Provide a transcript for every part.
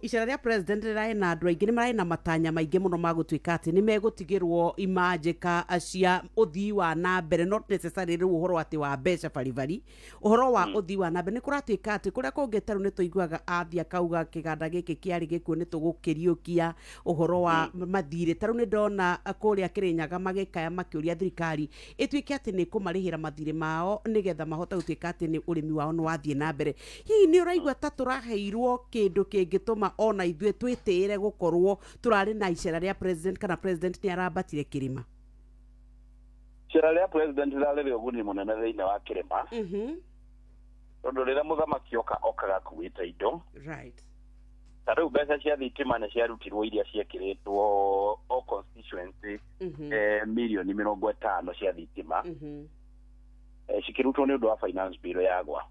Icera rĩa president rĩrarĩ na andũ aingĩ nĩ mararĩ na matanya maingĩ mũno ma gũtuĩka atĩ nĩ megũtigĩrwo imanjĩka cia ũthii wa na mbere, not necessarily rĩu ũhoro atĩ wa mbeca baribari, ũhoro wa ũthii wa na mbere. Nĩ kũratuĩka atĩ kũrĩa kũngĩ tarĩu nĩ tũiguaga athiĩ akauga kĩganda gĩkĩ kĩarĩ gĩkuũ nĩ tũgũkĩriũkia, ũhoro wa mathirĩ. Tarĩu nĩ ndona kũrĩa Kĩrĩnyaga magĩkaya makĩũria thirikari ĩtuĩke atĩ nĩ ĩkũmarĩhĩra mathirĩ mao nĩgetha mahote gũtuĩka atĩ nĩ ũrĩmi wao nĩ wathiĩ na mbere. Hihi nĩ ũraigua ta tũraheirwo kĩndũ kĩngĩtũma ona ithuĩ twĩtĩĩre gũkorwo tũrarĩ na icera rĩa president, kana president nĩ arambatire kĩrĩma? Icera rĩa president rĩrarĩ rĩa ũguni mũnene thĩinĩ wa kĩrĩma, tondũ rĩrĩa mũthamaki oka, okaga akuĩte indo. Ta rĩu mbeca cia thitima nĩ ciarutirwo iria ciekĩrĩtwo o constituency, mirioni 50 cia thitima, cikĩrutwo nĩ ũndũ wa finance bill yagwa.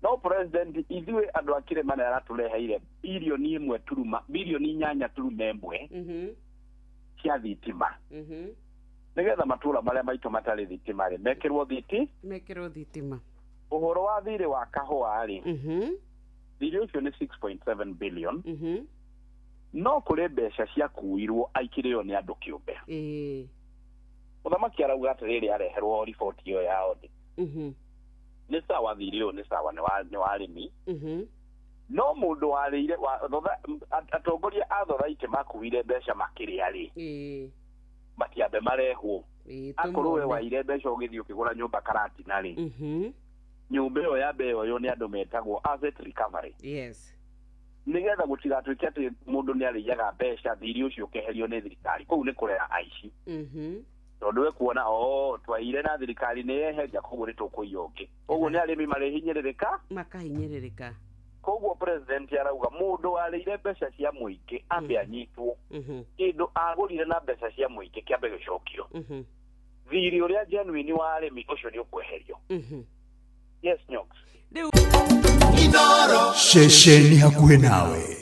No president, ithuĩ andũ a kĩrĩma, nĩ aratũreheire birioni 1 turuma birioni 8 turuma 1 cia thitima, nĩgetha matũra marĩa maitũ matarĩ thitima rĩ, mekĩrwo thiti. Mekĩrwo thitima. Ũhoro wa thirĩ wa kahũa rĩ, thirĩ ũcio nĩ 6.7 billion, no kũrĩ mbeca ciakuirwo aikĩrĩo nĩ andũ kĩũmbe. Mũthamaki arauga atĩrĩrĩ, areherwo riboti ĩyo ya audit, nĩ sawa, thirĩ ũyũ nĩ sawa, nĩ wa arĩmi, no mũndũ warĩire wa atongoria a thothaitĩ makuire mbeca makĩrĩa rĩ, matiambe marehwo. Akorwo we Tũmone. waire mbeca ũgĩthiĩ ũkĩgũra nyũmba Karatina rĩ, nyũmba ĩyo yambe yoywo nĩ andũ metagwo asset recovery, nĩgetha gũtigatuĩke atĩ mũndũ nĩ arĩiaga mbeca, thirĩ ũcio ũkeherio nĩ thirikari. Kũu nĩ kũrera aici, tondũ we kuona o twaire na thirikari nĩ yeheria, koguo nĩ tũkũiya ũngĩ. Koguo nĩ arĩmi marĩhinyĩrĩrĩka. Makahinyĩrĩrĩka. Koguo president arauga mũndũ warĩire mbeca cia mũingĩ ambe anyitwo. Kĩndũ agũrire na mbeca cia mũingĩ kĩambe gĩcokio. Thirĩ ũrĩa genuine wa arĩmi ũcio nĩ ũkweherio. Yes, Nyox. Rĩu Ceceni hakuhĩ nawe.